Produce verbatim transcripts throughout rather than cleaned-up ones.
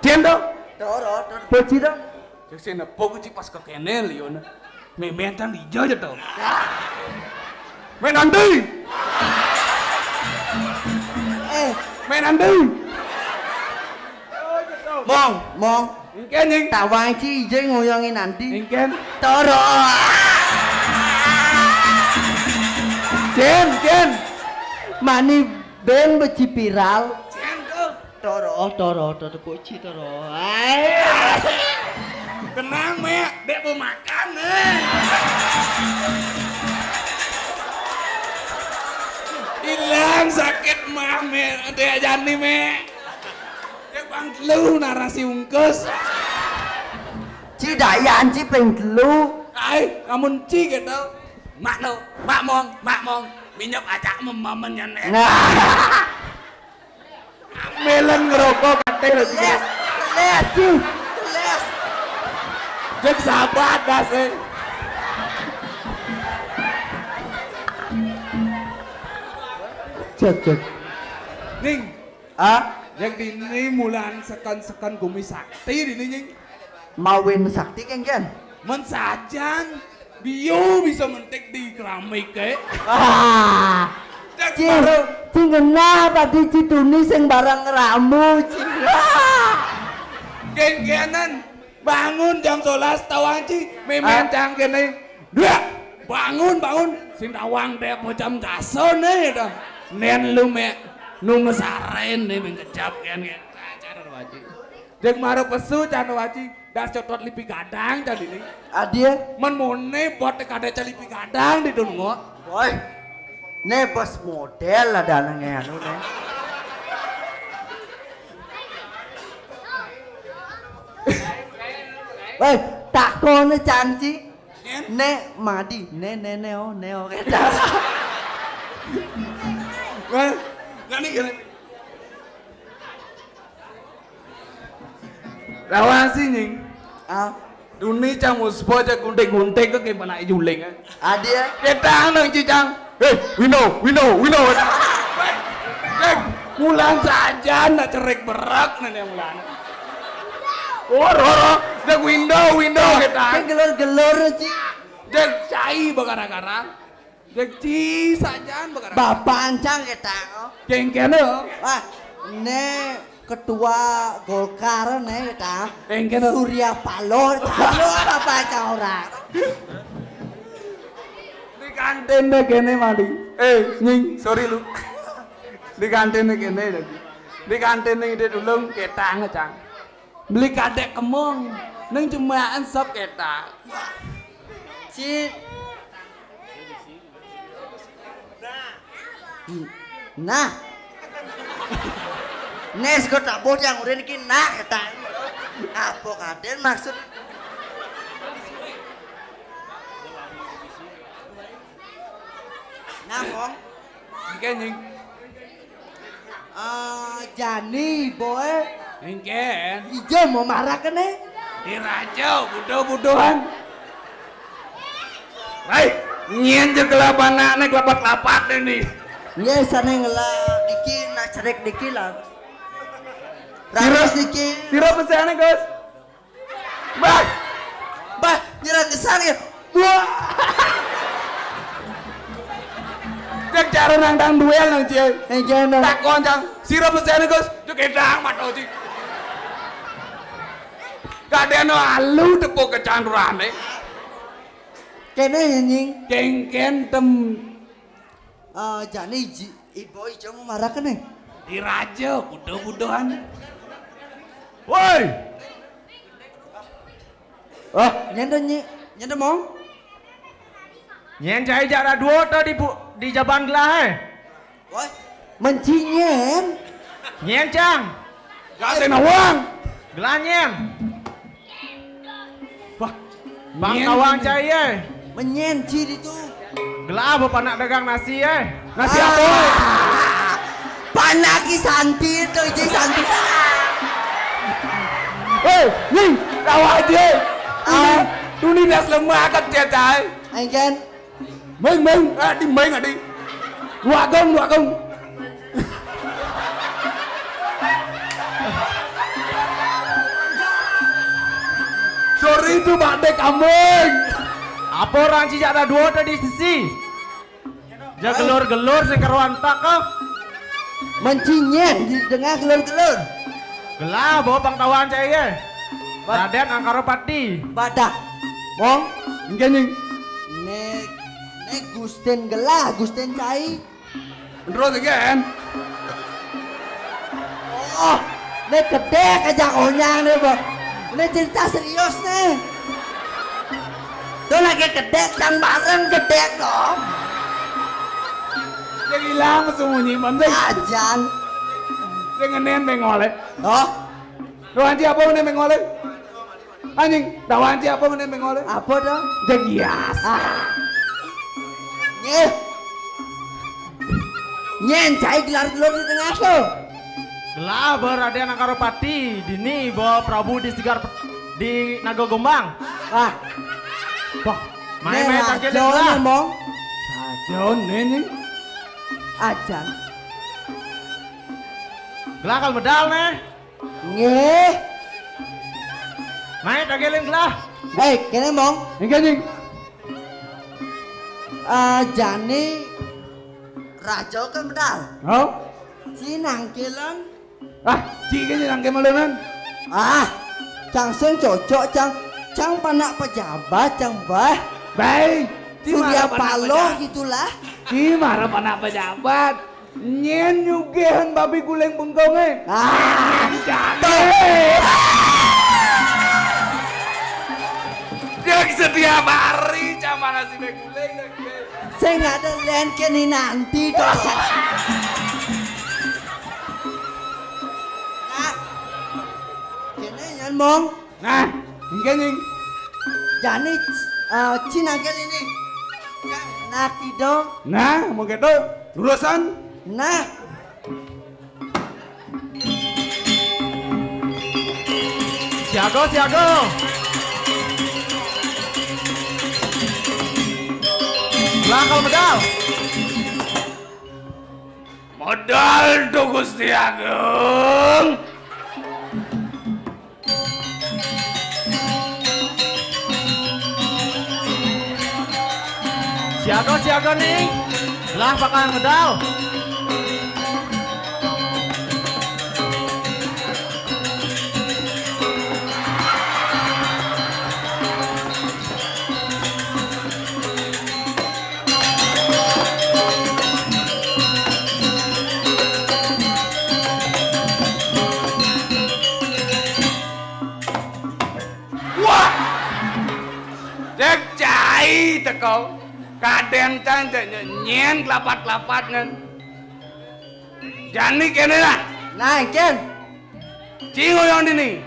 Cén to? Toro, toro. Boci to? Sing nepuk ci pas kekéné liona. Mémén tang dija aja to. Mén andi? Eh, mén andi? Mong, mong. Engkén, Nying. Tawang ci ijing ngoyongin andi. Engkén. Toro. Cén, cén. Mani bén beci viral. Cén to. Toro, toro, toro, boci toro. Ai. Tenang, Mék. Dék mau makan, eh. Hilang sakit mah, Mék. Dék Jani, Mék. Dék pang telu narasi ungkus. Ci Dayan, ci ping telu. Ai, kamun ci gitu. Mak no, mak mong, mak mong. Minyok acak memamen nyenek. Nah. Mélen ngerokok katé lagi. Teles, teles, Ci. Teles. Jek sahabat dasé. Cek, cek. Ning. Ah? Jek dini mulan seken-seken gumi sakti dini, Nying. Mawin sakti, kéngkén. Mén sajan, biu bisa mentik di keramiké. Ah. Cing, cing ngena tadi ci Tuni sing barang ngeramu, cing. Ah. Kéngkénan, bangun jam sebelas tawang ci, mémén cang kéné. Dua, bangun, bangun. Sing tawang dé jam jaso né, gitu. Nén lu, Mék, nu ngesaren né, mengkejap kén, gitu. Ajar, Waji. Jeng mara pesu, can Waji. Das cotot lipi gadang tadi ni. Adie. Mén moné bot kadé calipi gadang di dungo. Boy. Né bos model ada nang anu né. Boy, takone canci. Né madi, né né né oh, né oh kéta. Wah, nani kene. Lawan si, Nying. Ah. Duni cang muspo aja gunting-gunting ke kayak anak juling, ah. Adie. Kéta nang cicang. Eh, Wino, Wino, Wino. Eh, mulan sajan nak cerik berak nang mulan. Ora, ora. Dek Wino, Wino kéta. Kan gelor-gelor, Ci. Dek cai bagara-gara. Dek ci sajan bagara. Bapak ancang kéta. Kéngkén, oh. Wah, né ketua Golkar né kéta. Kéngkén, oh. Surya Paloh, Paloh bapak ancang orang. Di kantin deh kéné madi. Eh, Nying, sorry lu. Di kantin deh kéné lagi. Di kantin deh tulung kéta ngecang. Beli kadék kemong, neng jemaan sop kéta. Ci. Nah. Nes kok tak bocah udah niki nah kéta. Apa kadén maksud? Nah, Kong. Engké, Nying. Ah, jani, boy. Engké. Ijo mau marah kéné. Diraja, budo-budohan. Hai, nyén je kelapa anakné kelapa-kelapa ini. Iya, sana ngela diki, nak cerik diki lah. Raris diki. Piro pesané, Gus? Bah, bah, nyerang kesan ya. Wah. Cek cara nang tang duel nang cie. Eh, jangan. Takon cang, sira pesene, Gus? Cek edang mato ci. Kadeno alu tepuk kecanturane. Kene, Nying. Kengken tem. Eh, jani ji-, ibu ijo mau marah kene. Diraja, budo-budohan. Woi. Ah, nyenda nyi, nyenda mong. Nyen cai jara duo to di pu-, di jaban gelah, eh. Woi, menci nyen. Nyen cang. Gak sih nawang. Gelah nyen. Wah, Bang Nyen. Tawang cai, eh. Menyen ci ditu. Gelah apa panak dagang nasi, eh. Nasi apa? Ah, panak ki santi tu, ji santi. Hei, ni, tawa aja. Ah. Tuni, tuni dah selama akan dia cai. Anjan. Meng, meng, adi, meng, adi. Dua gong, dua gong. Itu badé kambing. Apa orang cijak ada dua tadi sisi? Jagelur-gelur sing karuan tak kah? Mencingin di tengah gelur-gelur. Gelah bawa pangtawan cai ya. Bad- Raden Angkara Pati. Badah. Mong. Enggak nih. Nek, nek Gusten gelah, Gusten cai. Terus again. Oh, ini gedek aja konyang nih, Bang. Ini cerita serius nih. Tuh lagi gedek, cang bareng gedek dong. Dia hilang sembunyi, Bang. Ajan. Dia ngenean bengole. Oh. Lu anji apa ngenean bengole? Anjing, tawan siapa ngene mengole? Apa to? Jagias. Ah. Nyeh. Nyen cai gelar-gelur di tengah to. Gelah ba Raden Angkaropati, dini ba Prabu di Sigar di Naga Gombang. Ah. Wah, main-main tangkil raja lah. Ngomong. Raja nene. Ajan. Gelah kal medal neh. Nggih. Naik dah geling lah. Baik, kene mong. Nggih, nggih. Eh, jani raja kan medal. Oh. Ci nangkilan. Ah, ci kene nangkil malenan. Ah, cang sing cocok, cang, cang panak pejabat, cang bah. Baik. Surya Paloh gitulah. Ci marah panak pejabat. Nyen nyugihan babi guling bengkong e. Ah, jane. Dia setiap hari cama nasi babi guling. Sing ada len kene nanti to. Nah, kene nyen mong. Nah, nggih, nggih. Jani, eh, ci nangkil ini. Nah, kido. Nah, mau gitu. Lurusan. Nah. Siaga, siaga. Langkal medal. Modal to Gusti Agung. Siaga, siaga nih. Lah bakal medal. Wah! Cek cai teko. Kadén cang cek nyen kelapat-kelapat ngen. Jani kene lah. Nah, ken. Ci ngoyong dini.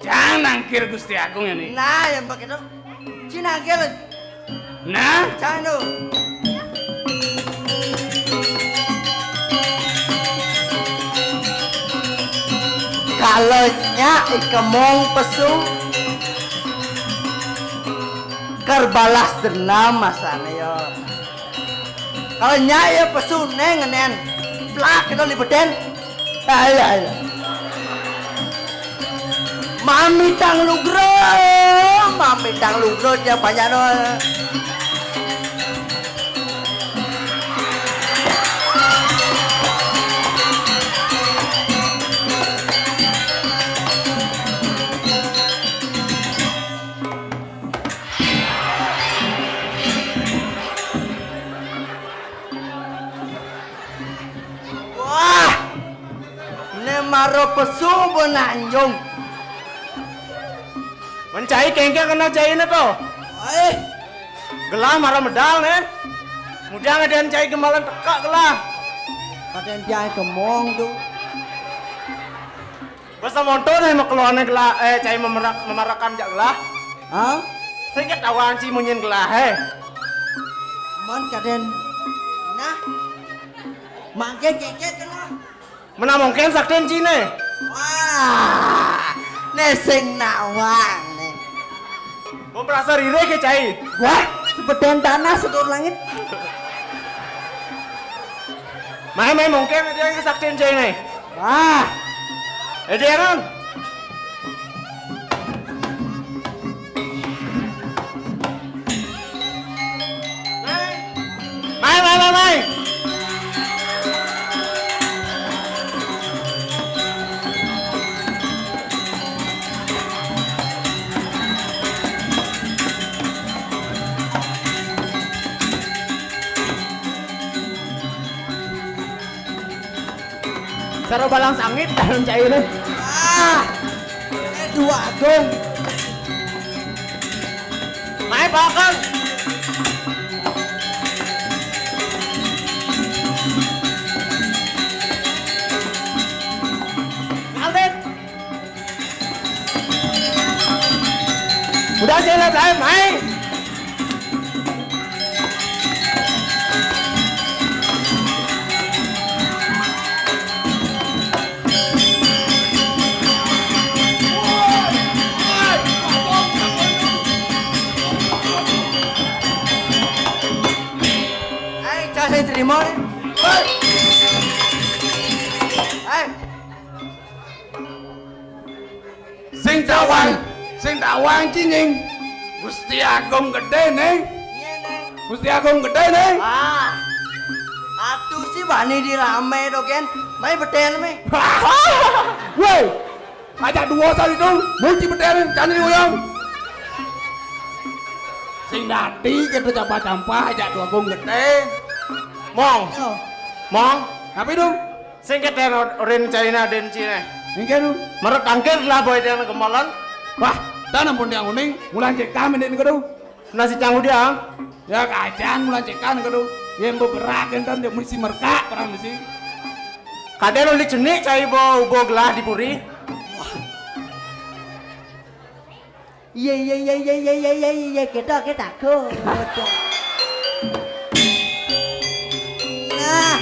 Cang nangkil Gusti Agung ini. Nah, yang pakai to. Ci nangkil. Nah, cang to. Kalau nyak ikemong pesu ker balas dendam masane yo. Kalau nyak ya pesu neng ngenen. Plak kita libetin. Ayo, ayo. Mamitang lugro, mamitang lugro dia banyak no. Wah, ne maro pesu bo nanjung. Mencai kengkeng kena cai ne to. Eh, gelah mara medal ne. Mudiang ada cai gemalan tekak gelah. Kadén jai kemong tu. Basa monto ne makeluane gelah, eh, cai memerak, memarakan jak gelah. Hah? Sengket awan ci munyin gelah, eh. Man kadén. Nah. Mangke keket kena. Mena mungkin sakten cine. Wah, ne sing nawang ne. Mau merasa rire ke cai. Wah, sebeden tanah sedur langit. Main-main mungkin ada yang sakten cai ne. Wah. Ede kan. Karo balang sangit, dalam cairé. Ah, eh, dua agung. Naik bakal. Ngalih. Udah, jangan lihat, hai. Hai, cah saya terima. Hai. Sing tawang, sing tawang cining. Gusti Agung gedé, Ning. Iya, Ning. Gusti Agung gedé, Ning. Ah. Atuh sih bani dirame to, Ken. Mai beten, mai. Woi, ajak dua sari dong. Muji beten, jani uyang. Sing dadi kita campa-campa ajak dua Agung gedé. Mong. Yo. Mong. Apa itu? Sing kéto rin caina den cine. Nggih, Nu. Merut tangkir lah boy den gemolan. Wah, tan ampun tiang uning, mulan cekam ini kudu. Nasi canggu dia. Ya kacang mulan cekan kudu. Yén beberak enten dia mesti merkak perang mesti. Kadén uli cenik cai bo ubo gelah di puri. Iya, iya, iya, iya, iya, iya, iya, iya, kita, kita, go. Nah.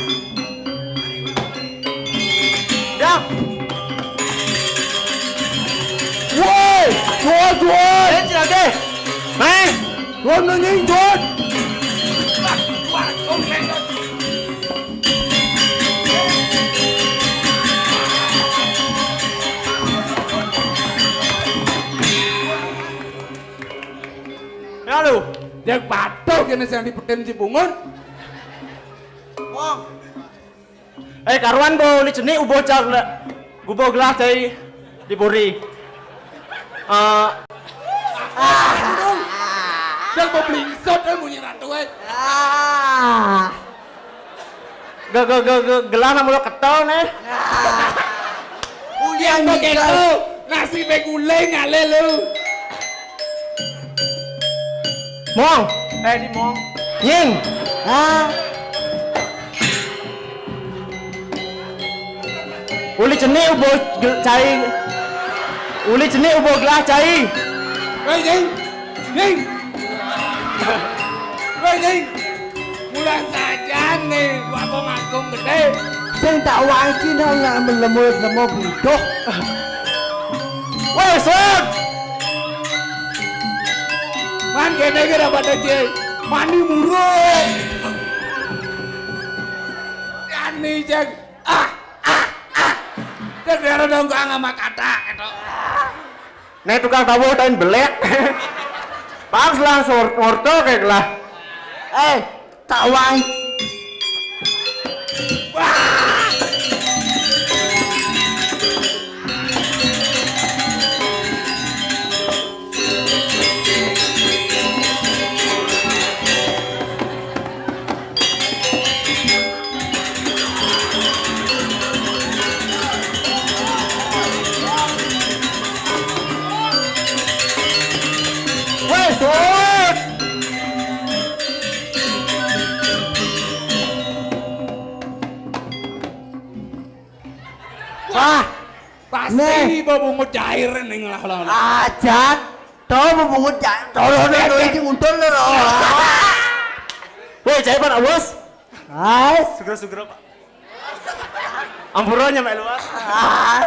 Dah. Woi, jual, jual. Eh, cilake. Hei. Jual nanya, jual. Ya lu, yang patuh kena sing dipetin si pungun. Wong. Eh, karuan bo uli cenik ubo cak le-, gubo gelah cai di puri. Eh, ah, dan bo blingsot, eh, munyi ratu, eh. Ah. Ge, ge, ge, ge, gelah nang mulo ketol, nih. Ah. Ulian begitu, nasi beguling ale lu. Mong. Eh, di Mong. Nying. Hah? Uli cenik ubo gel-, cai. Uli cenik ubo gelah cai. Hei, Nying. Nying. Hei, Nying. Mulan sajan nih, gua kok ngangkung gedé. Sing tak wangci nang ngambil lemut-lemut butuh. Woi, Sun. Man kéné ké dapat aja. Mani muruk. Yani, Jeng. Ah, ah, ah. Dek dara dong gua sama kata gitu. Nek tukang tabuh tain belek. Pas lah sor-, ngorto kayak lah. Eh, tawang. Wah. Wes, Dut. Wah, pasti bebungut cair ning lah, lah, lah. Ajan. Tau bebungut cair. Tolong, tolong, tolong, iki nguntul lho. Woi, cair pan, Bos. Hai. Sugro-sugro, Pak. Ampura nyampe luas. Ah.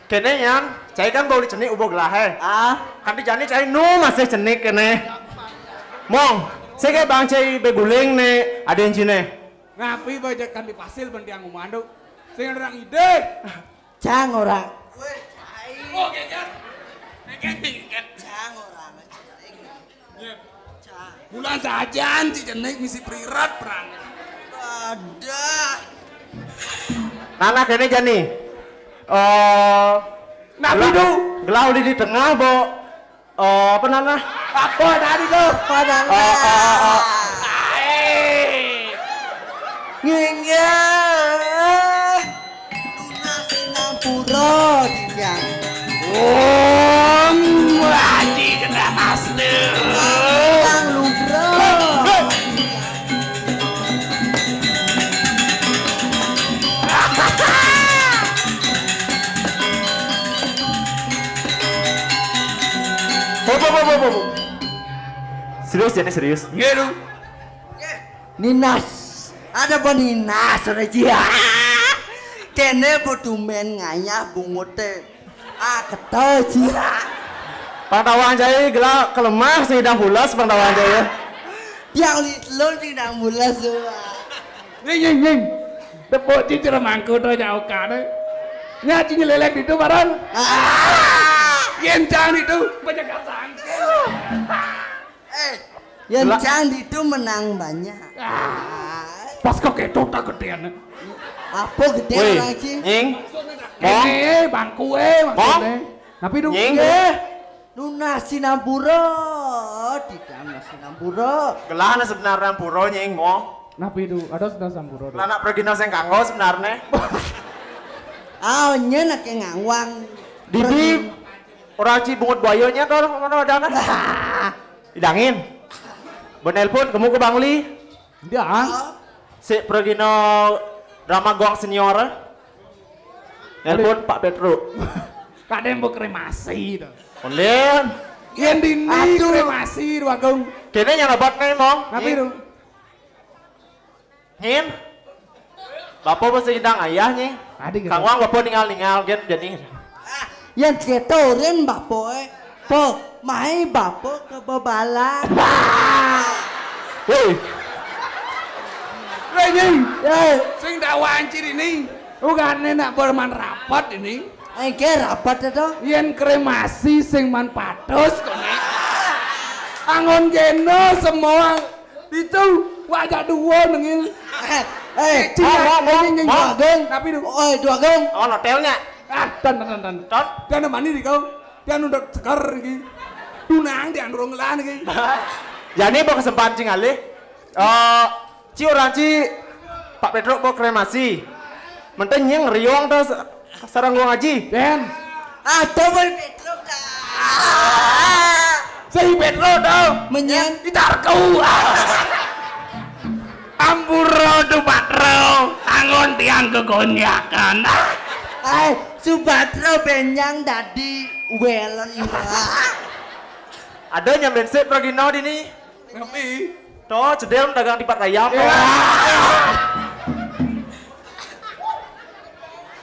Kene yang, cai kan bau dicenik ubo gelah, eh. Ah. Kan dijani cai nu masih cenik kene. Mong, saya kayak bang cai beguling ne, ada yang cine. Ngapi bajak kan dipasil bentiang umandu. Sing orang ide. Cang orang. Weh, tai. Oh, kayaknya. Kayaknya. Cang orang. Bulan sajan, Cicenik misi prirat perang. Ada. Nana kene jani. Eh, Nabi gelah, du. Gelah uli di tengah, Bo. Eh, apa nana? Apa tadi tuh? Apa nana? Eh, eh, eh, eh. Nginggah. Lunas Tuh, Jang. Wong Haji kena master. Bang Lubro. Hop, hop, hop, hop, hop. Serius ya, ini serius. Nggih, Dong. Ninas. Ada apa Ninas, Reji? Kene bu tumen ngayah bungute. Ah, keto, Ji. Pangtawang jai gela kelemah sing idang pules, pangtawang jai ya. Yang litelun sing idang pules, Wak. Nying, nying, nying. Tepuk cicer mangku to jauh kane. Nyaci nyelelek ditu barang. Ah. Yen cang ditu, banyak kasang. Eh, yang Lah. Cang ditu menang banyak. Ah. Pas kok ketok tak gedean. Apa gede Woi, orang, Ci? Nying. Mong. Eh, bangku, eh, Mong. Maksudnya. Tapi dong. Nying. Eh, nunas sinampura. Tidak nunas sinampura. Gelah sebenarnya pura, Nying, Mong. Napi du, ada sudah sampura du. Anak pergi nang sing kanggo sebenarnya. Ah, nyen ake ngawang. Didi, orang ci bungut buayanya tuh, mana ada anak? Idangin. Benelpon, kamu ke Bangli. Dia. Si Pragino drama gong senior. Nelpon Pak Petro. Kadang mau kremasi tuh. Ondel. Yang dini Aduh. Kremasi, Dua Gong. Kene yang obat nih, Mong. Tapi Ih. Tuh. Nyin. Bapak mesti indang ayah, Nyi. Tadi gitu. Kang Wang, Bapak ningal-ningal, gen, jadi. Yang ceto rin Bapak, eh. Po, mai Bapak ke bebala. Hei. Hei, Nyi. Eh. Sing dakwaan ciri ini. Bukan nak berman rapat ini. Engke rapat itu. Yen kremasi sing man patus kene. Angon geno semua itu wajah dua nengil. Eh, eh, Cina, Mong, Mong, ini, ini, Mong. Dua Gong. Tapi du. Oi, Dua Gong. Oh, hotelnya. Ah, tan, tan, tan, tan. Tan. Dia mani di kau. Dia nunduk segar lagi. Tunang dia nurung lah lagi. Jadi mau kesempatan cing alih. Eh, ci orang ci Pak Petro mau kremasi. Menten nyeng riong tuh se-, sarang gua ngaji. Den. Ah, double Petro dah. Si Petro dong. Menyen. Itarku. Ampura tu Patro. Angon tiang kegonjakan. Ai, Subatro benyang dadi welen. Ada nyamben sik pergi no dini. Ngepi. Toh, cedel dagang tipat ayam. Ya.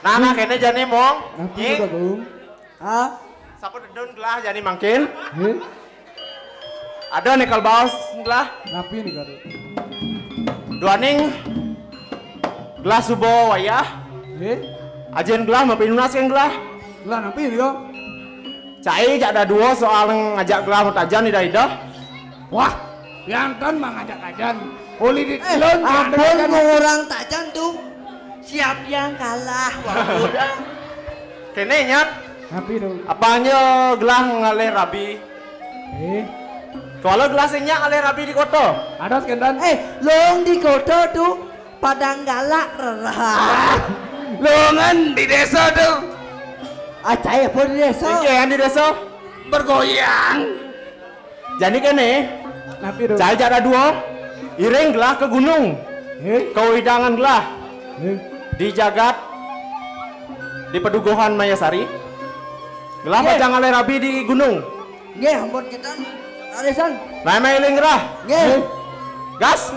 Nah, nah, kene jane, Mong. Ngepi, Nying. Bagung. Hah? Sapa dedun gelah jani mangkin? Heh? Ada nih kalbaos gelah. Napi nih, Kak? Duaning gelah suba wayah. Heh? Ajen gelah mapi nunas kan gelah. Gelah napi nih, Kak? Cai jak ada dua soal ngajak gelah mutajan ida-ida. Wah, yang kan mangajak ajan. Uli di Eh, telun, ampun, ajan. Mau orang tajan tuh. Siap yang kalah, wah, udah. Kene, Nyat. Napi tu? Apanya gelah ngalih rabi? Eh? Soalnya gelah sing nyak ngalih rabi di kota. Ada sekendan? Eh, long di kota tu padang galak rerah. Longan di desa tu. Acai apa di desa? Iki yang di desa. Bergoyang. Jani kene, Napi tu? Cai jada dua, iring gelah ke gunung. Eh? Kawidangan gelah. Eh? Di jagat, di peduguhan Mayasari. Gelah Ye. Pacang alai rabi di gunung. Nggih, ampun kita. Arisan. Nah, mai iring gelah. Nggih. Eh? Gas.